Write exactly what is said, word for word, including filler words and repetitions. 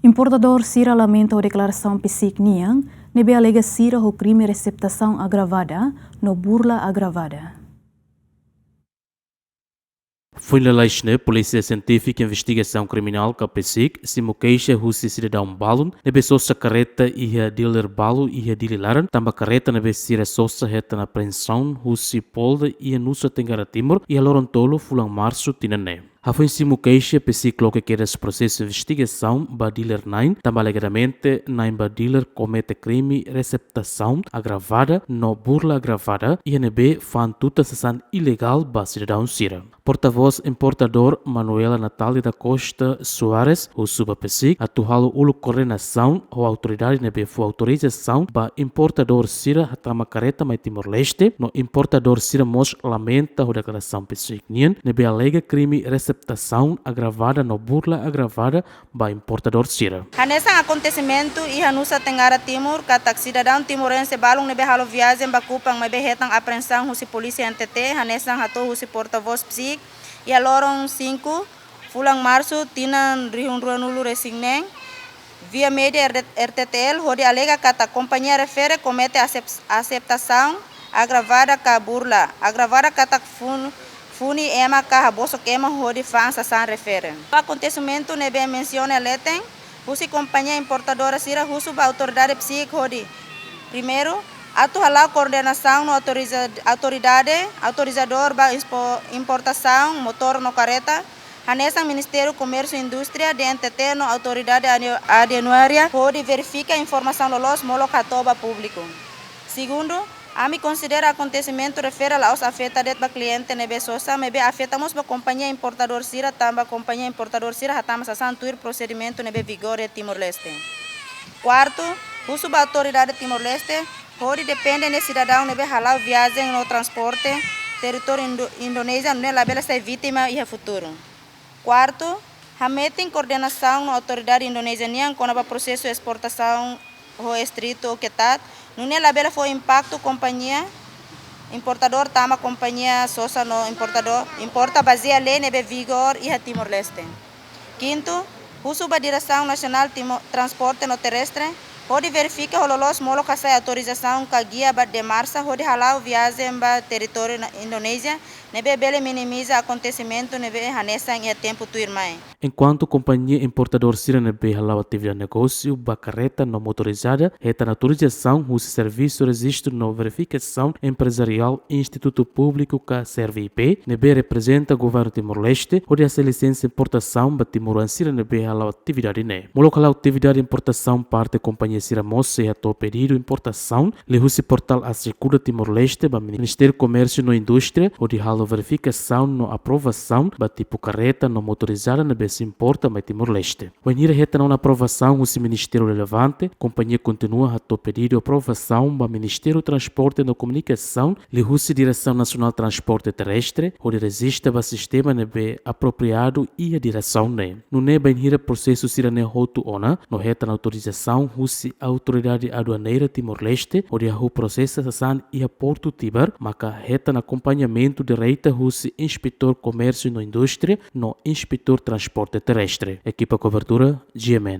Importadór sira lamenta ho deklarasaun PCIC nian, ne'ebé alega sira ho krime reseptasaun agravada no burla agravada. Foin lalais ne'e, Polísia Sientífika Investigasaun Kriminál ka PCIC simu keixa husi sidadaun balun ne'ebé sosa kareta iha dealer balu iha Dili laran, tanba kareta ne'ebé sira sosa hetan apreensaun husi Polda iha Nusa Tenggara Timur iha loron tolu fulan Marsu tinan ne'e. Hafoin simu keixa, PCIC loke kedas prosesu investigasaun ba dealer na'in, tanba alegadamente na'in ba dealer komete krime reseptasaun agravada no burla agravada, iha ne'ebé fa'an tutan sasán ilegál ba sidadaun sira. Portavós importadór Manuela Natália da Costa Soares husu ba PCIC atu halo uluk koordenasaun ho autoridade ne'ebé fó autorizasaun ba importadór sira hatama kareta mai Timor-Leste, no importadór sira mós lamenta ho deklarasaun PCIC nian ne'ebé alega krime reseptasaun agravada no burla agravada ba importadór sira. Hanesan akontesimentu iha Nusa Tenggara Timur, katak sidadaun timorense balun ne'ebé halo viajen ba Kupang maibé hetan apreensaun husi polísia N T T, hanesan hato'o husi portavós PCIC iha loron cinco fulan Marsu tinan rihun rua nulu resin neen, via média R T T L, hodi alega katak kompañia refere komete asep-, aseptasaun agravada ka burla agravada, katak fun-, funi ema ka habosok ema hodi fa'an sasán refere. Akontesimentu ne'ebé mensiona leten, husi kompañia importadora sira husu ba autoridade PCIC hodi, primeiru, atu hala'o koordenasaun no autoriza-, autoridade autorizadór ba inspo-, importasaun motór no kareta, hanesan Ministériu Komérsiu Indústria, D N T T no autoridade adu-, aduaneira, hodi verifika informasaun loloos molok hato'o ba públiku. Segundu, ami konsidera akontesimentu refere la'ós afeta de'it ba kliente ne'ebé sosa, maibé afeta mós ba kompañia importadór sira, tanba kompañia importadór sira hatama sasán tuir prosedimentu ne'ebé vigora iha Timor-Leste. Kuartu, husu ba autoridade Timor-Leste hodi defende ne'e sidadaun ne'ebé hala'o viajen no transporte territóriu Indo-, Indonézia, nune'e labele sai vítima iha futuru. Kuartu, hametin koordenasaun no autoridade Indonézia nian kona-ba prosesu esportasaun ho Estreitu ou ketat, nune'e labele fó impaktu kompañia importadór tanba kompañia sosa no importadór importa bazeia lei ne'ebé vigora iha Timor-Leste. Kintu, husu ba Diresaun Nasionál Timo-, Transporte no Terrestre hodi verifika ho loloos molok hasai autorizasaun ka gia ba de marsa hodi hala'o viajen ba territóriu na-, Indonézia, ne'ebé bele minimiza akontesimentu ne'ebé hanesan iha tempu tuirmai. Enkuantu kompañia importadór sira ne'ebé hala'o atividade negósiu ba kareta no motorizada hetan autorizasaun husi Servisu Rejistu no Verifikasaun Emprezariál Institutu Públiku ka SERVE-I P, ne'ebé reprezenta Governu Timor-Leste hodi hasai lisensa importasaun ba timoroan sira ne'ebé hala'o atividade ne'e. Molok hala'o atividade importasaun, parte kompañia sira mós sei hato'o pedidu importasaun liuhusi portál Asekuda Timor-Leste ba Ministériu Komérsiu no Indústria hodi halo verifikasaun no aprovasaun ba tipu kareta no motorizada ne'ebé sei importa mai Timor-Leste. Wainhira hetan ona aprovasaun husi ministériu relevante, kompañia kontinua hato'o pedidu aprovasaun ba Ministériu Transporte no Komunikasaun liuhusi Diresaun Nasionál Transporte Terrestre hodi rejista ba sistema ne'ebé apropriadu iha diresaun ne'e. Nune'e bainhira prosesu sira-ne'e hotu ona no hetan autorizasaun husi Autoridade Aduaneira Timor-Leste hodi hahú prosesa sasán iha Portu Tibar, maka hetan akompañamentu direta husi Inspetór Komérsiu no Indústria no Inspetór Transporte Terrestre. Ekipa kobertura, G M N.